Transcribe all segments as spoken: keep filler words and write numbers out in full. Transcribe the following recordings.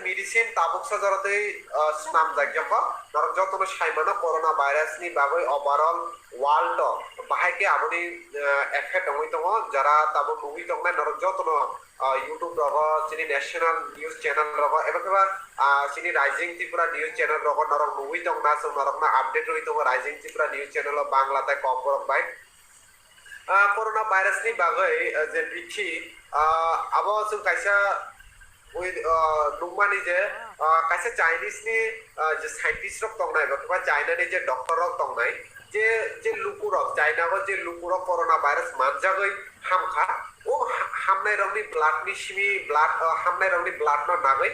medicine tabuksa joratwi, ah, snamjak yokho. Norok jotono saimano corona virus ni bagwi overall world o bahai khe aboni, ah, effect wngwi tongo. Jara tabuk nugwi tongnai norok jotono, ah, YouTube rogo, chini national news channel rogo, eba khe ba, ah, chini Rising Tripura news channel rogo norok nugwi tongna, chwng norokno update rwwi tongo Rising Tripura news channel o Bangla tei Kokborok bai. Ah, corona virus ni bagwi, ah, je bithi, ah, abo chwng kaisa ui, ah, nukmani je, ah, kaisa Chinese ni, ah, je scientist rok tongnai, ba China ni je doctor rok tongnai, je, je lukurok, China o je lukurok corona virus manjagwi hamkha, o ha-, hamnai rokni blood ni simi blood, ah, hamnai rokni blood no nagwi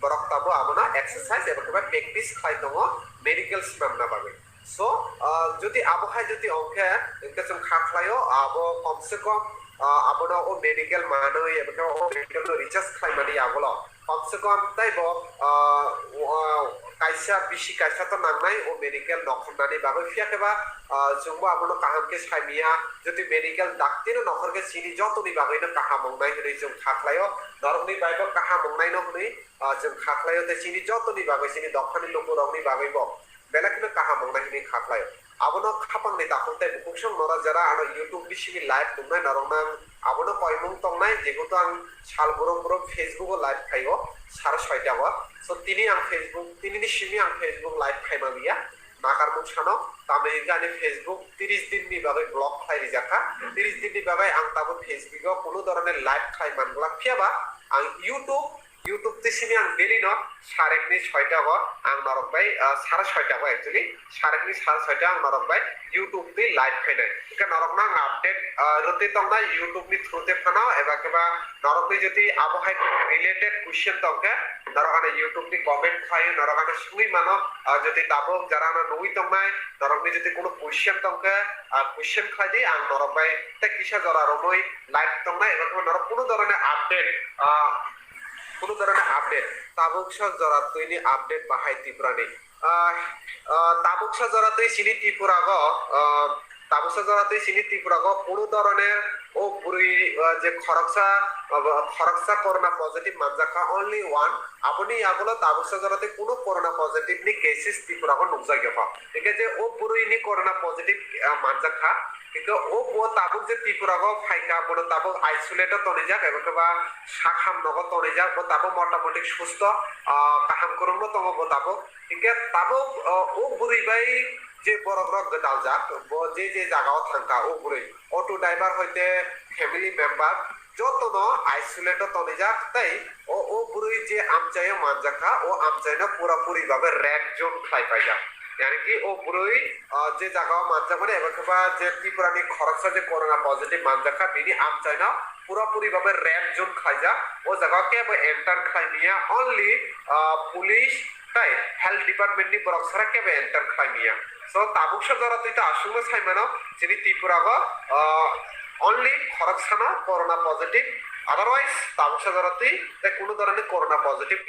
borok tabuk abono exercise eba khe ba practice khlai tongo medical swnamna bagwi. So, ah, jodi abo hai jodi ongkhe, hwnkhe chwng kha khlaio, abo kom se kom, ah, abono o medical manwi, eba khe o medical no recharge khlaimani yagulo kom se kom teibo, ah, o, kaisa bisi kaisa to nangnai o medical nokhornani bagwi, phiya khe ba, ah, chwngbo abono kaham khe saimiya, jodi medical daktino nokhor khe chini jotoni bagwino kaham wngnai hwnwi chwng kha khlaio, norokni baibo kaham wngnaino hwnwi, ah, chwng kha khlaio, tei chini jotoni bagwi, chini dophani lukurokni bagwibo belai kheno kaham wngnai hwnwi kha khlaio. Abono khapangni takhuk tei bukhuk song norok jara ano YouTube ni simi live tongnai norokno ang abono koimung tongnai, jehetu ang sal brum brum Facebook o live khaio, sar soita o. So tini ang Facebook, tini ni simi ang Facebook live khaima liya. Nakarmung sano, tamni hwnkhe ani Facebook tris din ni bagwi block khlai rijak kha. Tris din ni bagwi ang tabuk Facebook o kunu dhoroner live khlai man glak, phiya ba ang YouTube YouTube twi simi ang daily no sarekni soita o ang norok bai, ah, sara soita o actually, sarekni sara soita ang norok bai YouTube twi live khainai. Hwnkhe norokno ang update, ah, rwtwi tongnai YouTube ni through twi phano, eba khe ba norokni jodi abo hai related question tongkhe norok ano YouTube ni comment khlaio, norok ano swngwi mano, ah, jodi tabuk jara ano nugwi tongnai, norokni jodi kunu question tongkhe, ah, question khlai di, ang norok bai tei kisa jora romwi live tongnai, eba khe ba norok kunu dhoroner update, ah, Kunu dhoroner update, tabuksa jora twini update bahai Tripurani. Ah, ah, tabuksa jora twi chini Tripurago, ah, tabuksa jora twi chini Tripurago kunu dhoroner o bwrwi, ah, je khoroksa, ah, khoroksa corona positive manjakha, only one. Aboni yagulo tabuksa jora twi kunu corona positive ni cases Tripurago nukjak yokha. Hingkhe je o bwrwini corona positive, ah, manjakha, hingkhe o bo tabuk je Tripurago phaikha, bono tabuk isolate o tonijak, eba khe ba sakham nogo tonijak, bo tabuk motamoti susto, ah, kaham kwrwngno tongo bo tabuk. Hingkhe tabuk, ah, o bwrwi bai je borok rok gwdaljak, bo je je jaga o thangkha o bwrwi, auto driver hoite family member jotono isolate o tonijak tei o, o bwrwi je amchaio manjakha, o amchaino pura puri babe red zone khlai paijak. Yani ki o bwrwi, ah, je jaga o manjakmani eba khe ba je Tripura ni khoroksa je corona positive manjakha, bini amchaino pura puri babe red zone khlaijak. O jaga o kebo enter khlai manya, only, ah, police tei health department ni borok sara kebo enter khlai manya. So tabuksa jora twi ta aswkno sai mano chini Tripura o, ah, only khoroksano corona positive, otherwise tabuksa jora twi tei kunu dhoroner corona positive